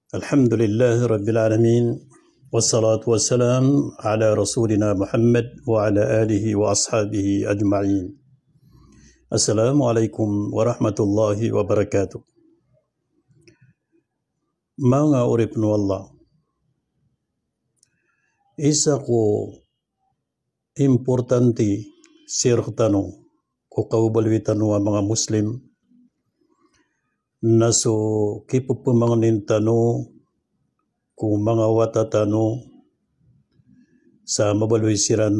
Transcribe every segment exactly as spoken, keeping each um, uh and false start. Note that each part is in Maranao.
Alhamdulillahi Rabbil Alamin. Wassalatu wassalam ala Rasulina Muhammad wa ala alihi wa ashabihi ajma'in. Assalamu alaikum warahmatullahi wabarakatuh. Manga oripn o Allah. Isa ko importante sii rktano ko kababaloy tano a manga Muslim na so kipphmangnin tano ko manga wata tano sa mbaloy siran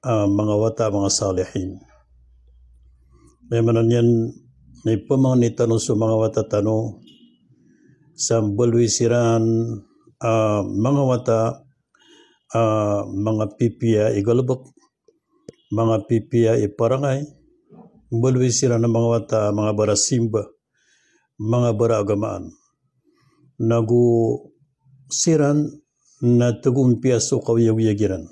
a manga wata a manga salihin. Aya maana niyan na ipmangni tano so manga wata tano sa mbaloy siran a manga wata a manga pipiya i galbk, manga pipiya i parangay, mbaloy siran a manga wata a manga barasimba, manga baraagamaan. Nago siran na tgompiya so kaoyagoyag iran.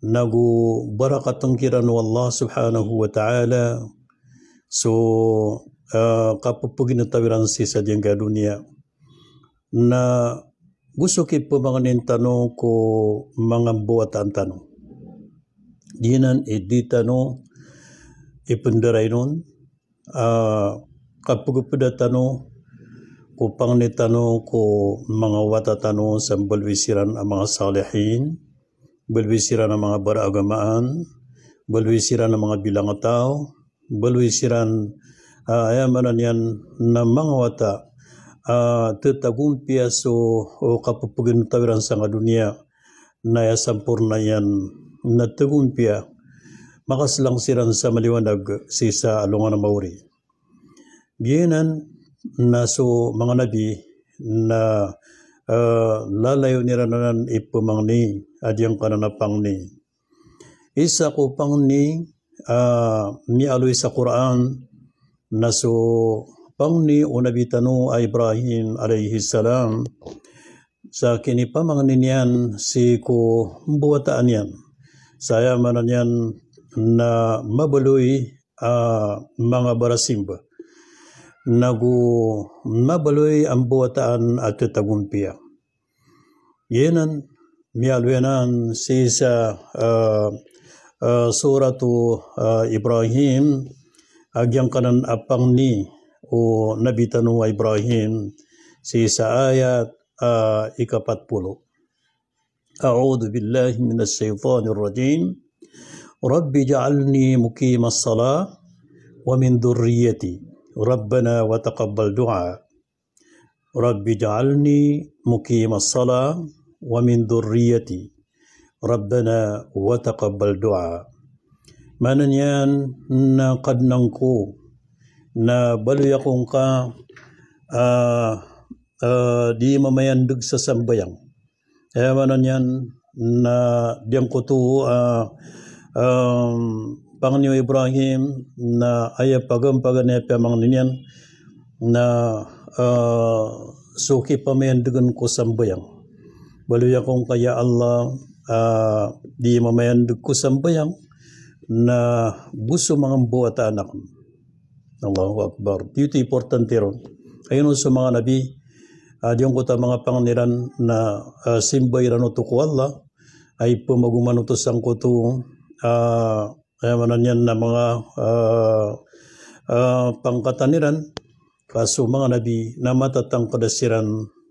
Nago barakatn kiran o Allah subhanahu wa ta'ala so, ah, kapphgintaw iran sii sa giyangkai a doniya. Na go so kipmangnin tano ko manga mbawataan tano. Giyanan i di tano ipndarainon, ah, kapgpda tano ko pangni tano ko manga wata tano sa mbaloy siran a manga salihin, mbaloy siran a manga baraagamaan, mbaloy siran a manga bilangtaw, mbaloy siran, ah, aya maana niyan na manga wata a, ah, tagompiya so, o, kapphgintaw iran sangkai a doniya, na aya samporna iyan na tagompiya makaslang siran sa maliwanag sii sa alongan a maori. Giyanan na so manga nabi na, ah, lalayon iran anan ipmangni a giyangkanan a pangni. Isa ko pangni a miyaaloy sa Qur'an na so pangni o Nabi tano a Ibrahim alayhis salam sa kinipamangni niyan sii ko mbawataan iyan. Sa aya maana niyan na mabaloy a manga barasimba. Nago mabaloy a mbawataan a tagompiya. Giyanan, miyaaloy anan sii sa, ah, ah, Suratu, ah, Ibrahim, a giyangkanan a pangni o Nabi tano a Ibrahim, sii sa ayat, ah, ikapat polo. A'udhu billahi minash shaytanir rajim. Rabbi ja'alni muqimas salah wa min dhurriyyati. Rabbana wa taqabbal du'a. Rabbi ja'alni muqimas salah wa min dhurriyyati. Rabbana wa taqabbal du'a. Maana niyan na Kadnan ko, na baloy ako ngka, ah, ah, di mamayandg sa sambayang. Aya maana niyan na giyangkoto, ah, em, pangni o Ibrahim na aya pagampagan iyan a piyamangni niyan na, ah, so kipamayandgn ko sambayang. Baloy ako ngka ya Allah, ah, di mamayandg ko sambayang na go so manga mbawataan akn. Allahu Akbar. Giyoto i importante ron. Aya on so manga nabi, ah, giyangkoto a manga pangni iran na, ah, simba iran oto ko Allah, a ipmagoman oto sangkoto, ah, aya maana niyan na manga, ah, ah, pangkatan iran, ka so manga nabi na matatangkd siran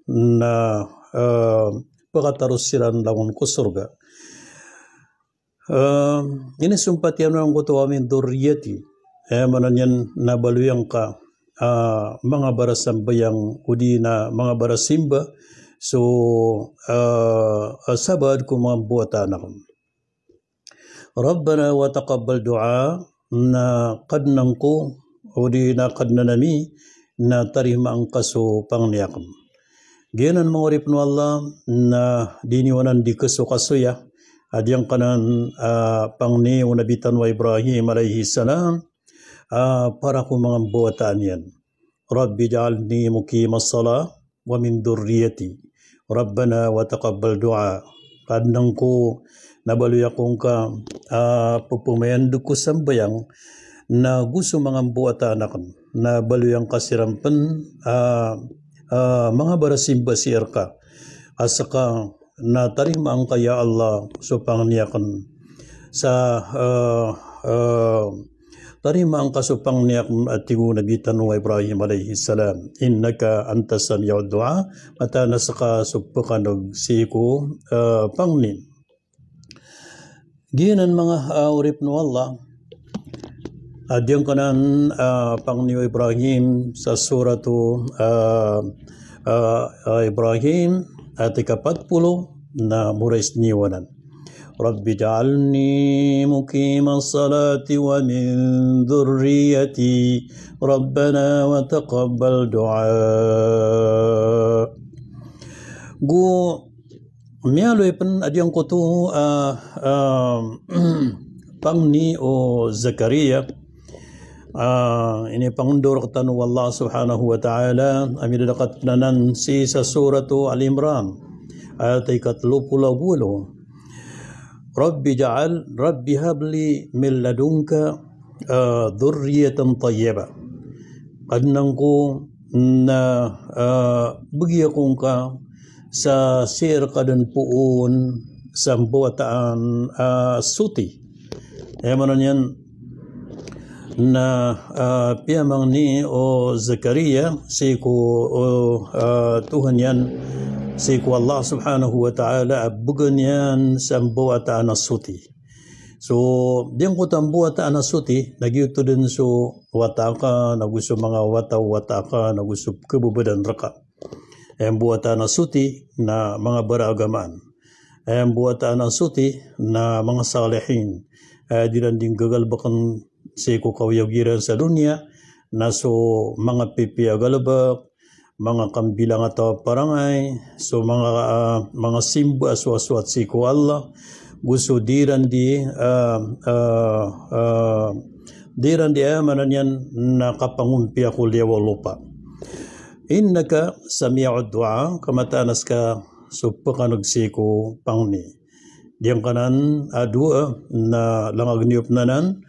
na, ah, pkataros siran langon ko sorga. Em, inisompat iyan angkoto wa min dhurriyyati. Aya maana niyan na baloy angka, ah, manga barasambayang odi na manga barasimba so, ah, ah, sabaad ko manga mbawataan akn. Rabbana wa taqabbal du'a, na Kadnan ko, odi na Kadnan ami, na tarimaa ngka so pangni akn. Giyanan manga oripn o Allah, na di niyo anan di kasokasoya a giyangkanan, ah, pangni o Nabi tano a Ibrahim alayhis salam, ah, para ko manga mbawataan iyan. Rabbi ja'alni muqimas salah wa min dhurriyyati. Rabbana wa taqabbal du'a. Kadnan ko, na baloy ako ngka, ah, pphmayandg ko sambayang, na go so manga mbawataan akn. Na baloy angka siran pn, ah, ah, manga barasimba sii rka. A ska na tarimaan ka ya Allah so pangni akn. Sa, ah, ah, tarimaan ka so pangni akn, a tig o Nabi tano a Ibrahim alayhis salam. Innaka antas sami'ud du'a, mataan a ska so pkaneg sii ko, ah, pangni. Giyanan manga, ah, oripn o Allah. A giyangkanan, ah, pangni o Ibrahim sa suratu, ah, ah, ah, Ibrahim, ayat ika pat polo, na morais niyo anan. Rabbi ij'alni muqimas salati wa min dhurriyyati. Rabbana wa taqabbal du'a. Go miyaaloy pn a giyangkoto, ah, ah, pangni o Zakariya. Ah, inipangndao rktano o Allah subhanahu wa ta'ala, a midadakat pn anan sii sa suratu Ali Imran, ayat ika tlo polo ago walo. Rabbi ij'al, Rabbi habli min ladunka, ah, dhurriyatan tayyibah. Kadnan ko na, ah, bgi ako ngka sa sii rka dn poon sa mbawataan, ah, soti. Aya maana niyan na, ah, piyamangni o Zakariya sii ko, o, ah, Tuhan iyan, sii ko Allah subhanahu wa ta'ala a bgan iyan sa mbawataan a soti. So giyangkoto a mbawataan a soti na giyoto dn so wata aka, nago so manga wata o wata aka, nago so khababadan rka. Aya mbawataan a soti na manga baraagamaan. Aya mbawataan a soti na manga salihin. Aya di iran di nggagalbkn sii ko kaoyagoyag iran sa doniya, na so manga pipiya a galbk, manga kambilangataw a parangay, so manga, ah, manga simba a sowasowat sii ko Allah, go so di iran di, ah, ah, ah, di iran di, aya maana niyan na kapangompiya ko liyawaw o lopa. Innaka sami'ud du'a, ka mataan a ska so pkaneg sii ko pangni. Giyangkanan a doa na langag niyo pn anan,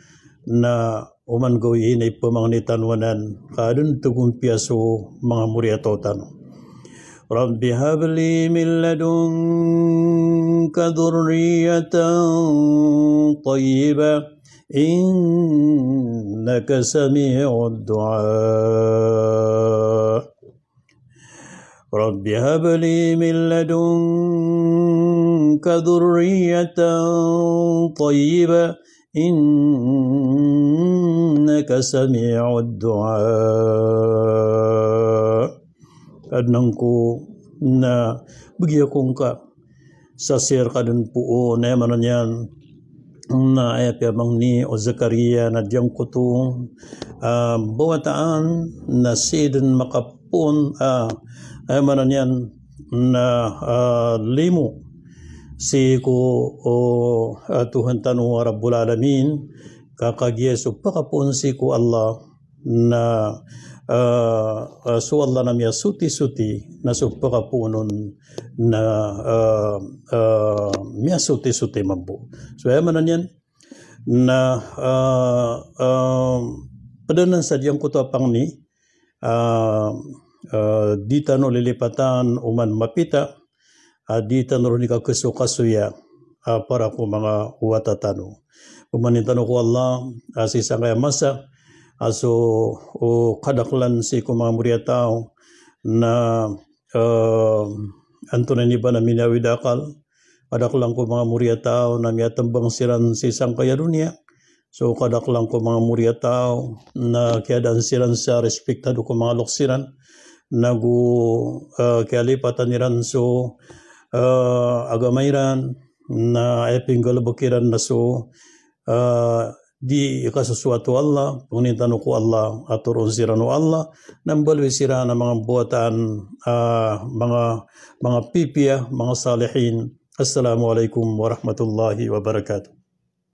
na oman gawii na ipamangni tano anan, ka adn tgompiya so manga moriyataw tano. Rabbi habli min ladunka dhurriyatan tayyibah, innaka sami'ud du'a. Rabbi habli min ladunka dhurriyatan tayyibah, innaka sami'ud du'a. Kadnan ko na bgi ako ngka sa sii rka dn poon, aya maana niyan na aya piyamangni o Zakariya na giyangkoto, ah, mbawataan na sii dn makapoon, ah, aya maana niyan na, ah, limo sii ko, o, ah, Tuhan tano a Rabbul Alamin, ka kagiya so pakapoon sii ko Allah na, ah, ah, so Allah na miyasoti-soti, na so pakapoon on na, ah, ah, miyasoti-soti mambo. So aya maana niyan na, ah, ah, pd anan sa giyangkoto a pangni, ah, ah, di tano lilipatan oman mapita, a di tano ron di kakasokasoya, ah, para ko manga wata tano. Pmanin tano ko Allah, ah, sii sangkaya masa, ah, so, o, kadaklan sii ko manga moriyataw na, ah, antonaa ini ba na miniawid a akal, kadaklan ko manga moriyataw na miyatmbang siran sii sangkaya doniya. So kadaklan ko manga moriyataw na kiyadaan siran sa respektado ko manga loks iran, nago, eh, kiyalipatan iran so, eh, agama iran, na aya pinggalbk iran na so, eh, di kasosoat o Allah, pangnin tano ko Allah a toroon siran o Allah, na mbaloy siran a manga mbawataan, eh, manga, manga pipiya, manga salihin. Assalamu alaikum warahmatullahi wabarakatuh.